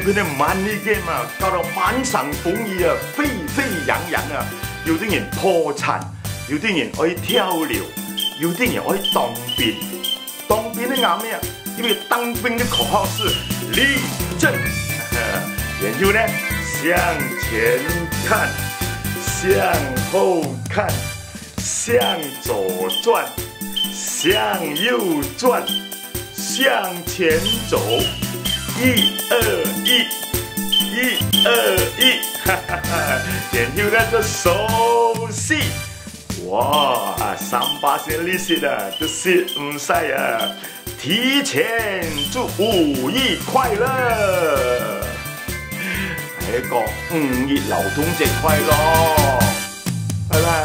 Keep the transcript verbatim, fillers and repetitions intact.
佢个money game啊，搞到滿城風雨啊，沸沸揚揚啊。有的人破產，有的人愛跳樓，有的人愛當兵。當兵个𠊎咩啊？因為當兵个口號是立正。然後呢，向前看，向後看，向左轉，向右轉，向前走，一二一，一二一，哈哈哈。然後呢，就收息。哇，三巴仙利息啊，都食毋晒啊！提前祝五一快樂！還講五一勞動節快樂！拜拜。